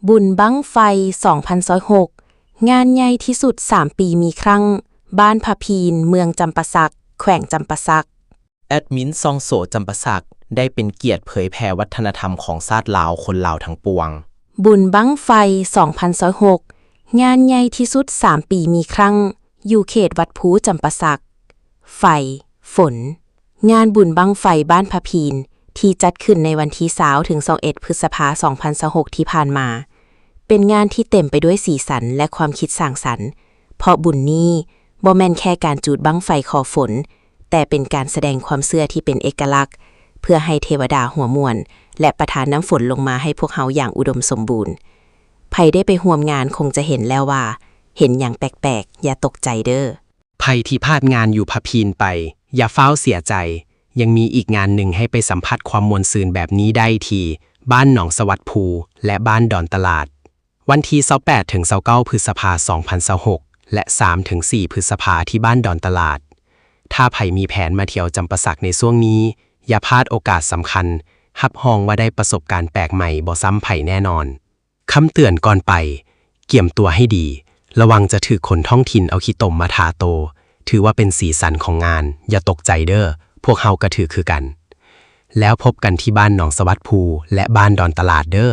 ບຸນບັ້ງໄຟສອງພັນຊາວຫົກ ງານໃຫຍ່ທີ່ສຸດສາມປີມີຄັ້ງ, ບ້ານພະພີນ ເມືອງຈຳປາສັກ ແຂວງຈຳປາສັກ. ແອດມິນຊ່ອງໂສຈຳປາສັກ ໄດ້ເປັນກຽດເຜີຍແຜ່ວັດທະນະທຳຂອງຊາດລາວ ຄົນລາວທັງປວງ. ບຸນບັ້ງໄຟສອງພັນຊາວຫົກ ງານໃຫຍ່ທີ່ສຸດສາມປີມີຄັ້ງ, ຢູ່ເຂດວັດພູຈຳປາສັກ. ໄຟ, ຝົນ. ງານບຸນບັ້ງໄຟບ້ານພະພີນ ທີ່ຈັດຂຶ້ນໃນວັນທີຊາວ ເຖິງຊາວເອັດ ພຶດສະພາ ສອງພັນຊາວຫົກ ທີ່ຜ່ານມາ ເປັນງານທີ່ເຕັມໄປດ້ວຍສີສັນ ແລະ ຄວາມຄິດສ້າງສັນ, ເພາະບຸນນີ້ບໍ່ແມ່ນແຄ່ການຈູດບັ້ງໄຟຂໍຝົນ, ແຕ່ເປັນການສະແດງຄວາມເຊື່ອທີ່ເປັນເອກະລັກ ເພື່ອໃຫ້ເທວະດາຫົວມ່ວນ ແລະ ປະທານນ້ຳຝົນລົງມາໃຫ້ພວກເຮົາຢ່າງອຸດົມສົມບູນ. ໃຜໄດ້ໄປຮ່ວມງານຄົງຈະເຫັນແລ້ວວ່າ ເຫັນຫຍັງແປກໆ, ຢ່າຕົກໃຈເດີ້. ໃຜທີ່ພາດງານຢູ່ພະພີນໄປ, ຢ່າຟ້າວເສຍໃຈ, ຍັງມີອີກງານໜຶ່ງໃຫ້ໄປສຳຜັດຄວາມມ່ວນຊື່ນແບບນີ້ໄດ້ທີ່ບ້ານໜອງສະຫວັດພູ ແລະ ບ້ານດອນຕະຫຼາດ. ວັນທີຊາວແປດ ເຖິງຊາວເກົ້າ ພຶດສະພາ ສອງພັນຊາວຫົກ ແລະ ສາມ ເຖິງ ສີ່ ພຶດສະພາ ທີ່ບ້ານດອນຕະຫຼາດ. ຖ້າໃຜມີແຜນມາທ່ຽວຈຳປາສັກໃນຊ່ວງນີ້, ຢ່າພາດໂອກາດສຳຄັນ, ຮັບຮອງວ່າໄດ້ປະສົບການແປກໃໝ່ບໍ່ຊ້ຳໃຜແນ່ນອນ. ຄຳເຕືອນກ່ອນໄປ, ກຽມຕົວໃຫ້ດີ, ລະວັງຈະຖືກຄົນທ້ອງຖິ່ນເອົາຂີ້ຕົມມາທາໂຕ, ຖືວ່າເປັນສີສັນຂອງງານ, ຢ່າຕົກໃຈເດີ້, ພວກເຮົາກໍຖືກຄືກັນ. ແລ້ວພົບກັນທີ່ບ້ານໜອງສະຫວັດພູ ແລະ ບ້ານດອນຕະຫຼາດເດີ້.